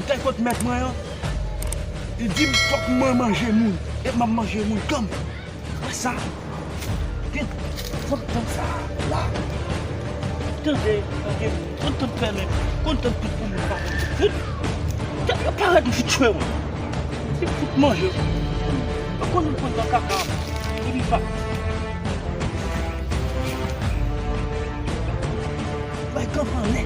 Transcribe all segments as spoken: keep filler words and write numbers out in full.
Kay kot mèt mwen an, li di m fòk mwen manje moun, e m ap manje moun kanmenm. Wè sa? Gen, fòk tann sa la. Tande, tande, konn tann fèmen, konn tann tout pou moun pa konn tout. Yo parèt m fout tchwe mwen. Li fout manje. Yo konn m konn nan kaka. Epi pa. Bay kanpe anlè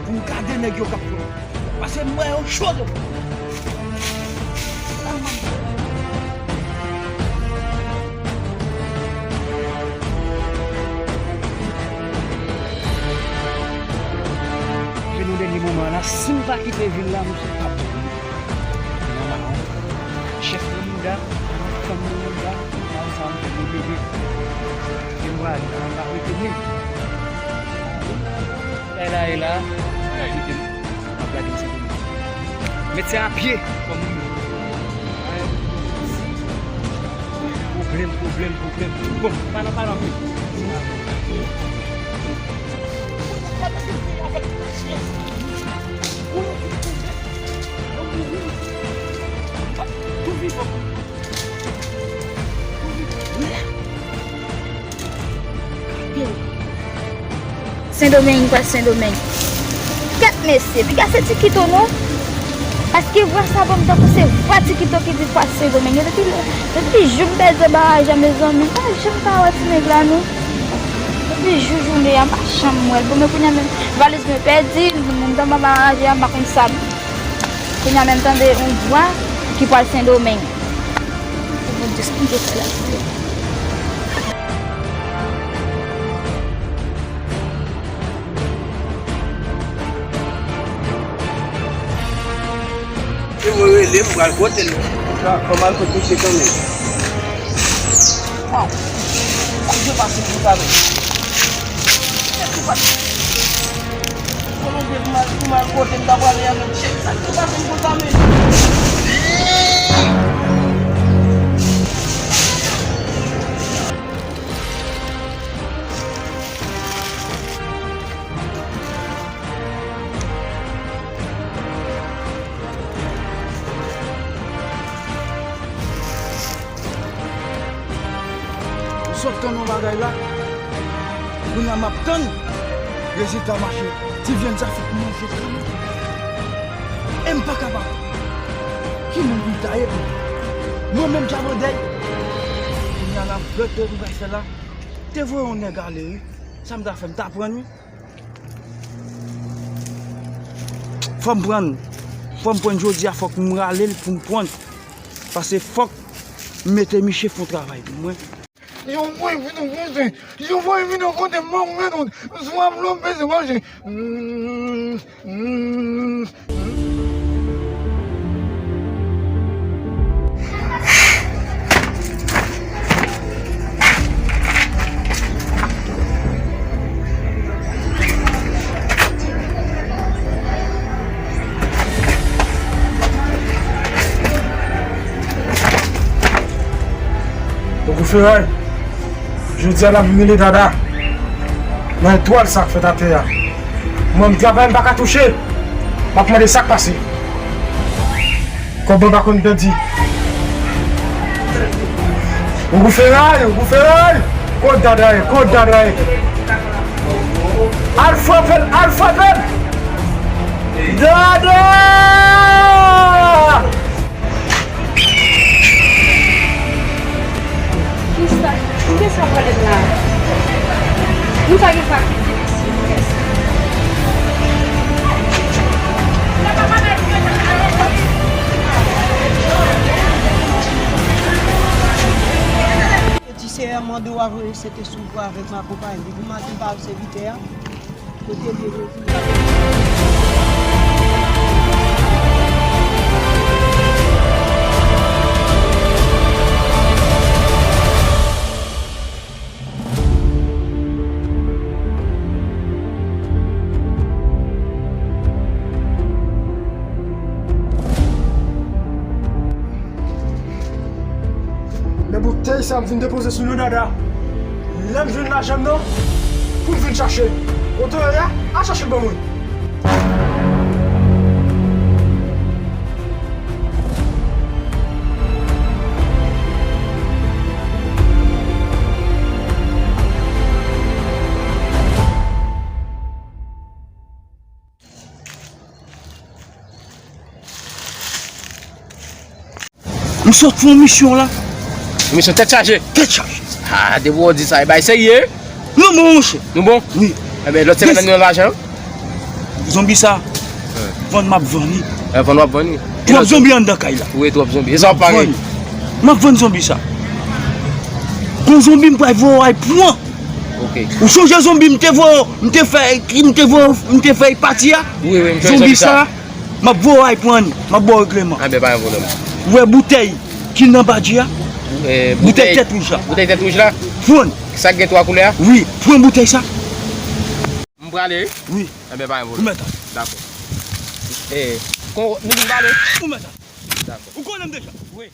pou m gade nèg yo k ap pran. Pase m wè yo cho de mwen. Vin nan dènye moman la, si m pa kite vil la, m sou pa pou li. Nan mawon. Chèf nan mouda, fanm nan mouda, nan sa m fè bebe. E m prale, m pa rete menm. E la, e la, m ap kite m, m ap gade m se pou li. Met se a pye, kòm li. Pwoblèm, pwoblèm, pwoblèm. Bon, pa nan, pa nan. Sendomeng, pral Sendomeng. Kèt mesye, piga se ti kito non. Paske vwa sa ban m tankou se vwa ti kito ki di pral Sendomeng. Depi, depi jou m pèdi baraj la, mezanmi, m pa janm ka wè ti nèg la non. Depi jou jounen an, m pa janm wè l. Bon, men kounye a menm, valiz mwen pèdi, m, m, m t anba baraj la, m pa konn sa. Kounye a menm tande yon vwa ki pral Sendomeng. Pou Bondye, sa m dwe fè la, Bondye? Se mwen rele, m pral kote l. Fò m al kote misye kanmenm. Waw. Bondye pase pou sa menm. Kèt ou pa. Kolonbye pou mal, pou mal kote m ta prale a menm. Chèf, sa k te pase m konsa menm? M sot tann yon bagay la. Kounye a m ap tann rezilta mache. Ti vyann sa fèk manje kanmenm. E m pa kapab. Ki moun pou l ta ye pou mwen menm k ap an dèy? Kounye a la, m regrèt tout bagay fè la. Te voye yon nèg ale wi. Sa m ta fè, m ta pran l wi. Fò m pran l. Fò m pran l jodi a, fòk m rale l pou m pran l. Paske fòk m mete misye fè yon travay pou mwen. Yo voye vin yon kote, yo voye vin yon kote, mwen mwen tout. Swa m lòm bezwen manje. Mm, mm. Ogou Feray, jodi a n ap imilye Dada nan etwal sa k fèt atè a. Mwen, m travay, m pa ka touche. M ap mande sa k pase. Kòb mwen pa konn pèdi. Ogou Feray, Ogou Feray. Kot Dada ye? Kot Dada ye? Al frape l, al frape l. Dada! Kisa, kisa pale la? Nou pa gen fakilte isi. Ti Seyè mande w a voye sete sou vwa avèk m akonpaye. Depi maten m pa wè sèvitè a. Kote l ye, kote l ye? Men boutèy sa m vin depoze sou nou Dada. Lè m jwenn lajan m nan, pou m vin chache. Kote w ye a? Al chache l ban mwen. M sot fè yon misyon la. Misyon tèt chaje. Tèt chaje. Ah, depi w di sa, e bay serye. Nou bon, monchè. Nou bon? Wi. Ebyen, lòt semèn nan nou nan lajan. Zonbi sa. Vann m ap vann li. E vann w ap vann li. Twòp zonbi anndan kay la. Wi, twòp zonbi. E sa w ap pare? M ap vann zonbi sa. Gon zonbi m pral voye w al pran. Ok. Ou sonje zonbi m te voye, m te fè, m te voye, m te fè pati a? Wi, wi, m sonje zonbi sa. M ap voye w al pran li. M ap ba w regleman. Anben, pa gen pwoblèm. Ou wè boutèy ki nan badji a? Eh, Boutèy tèt wouj la. Boutèy tèt wouj la? Pran. Sa k gen twa koulè a? Wi, pran boutèy sa. M prale, wi? Wi. Anben, pa gen Ou pwoblèm. mèt al. Dakò. Eh, kon, nou vin pale? Ou mèt al. Dakò. Ou konnen m deja. Wi.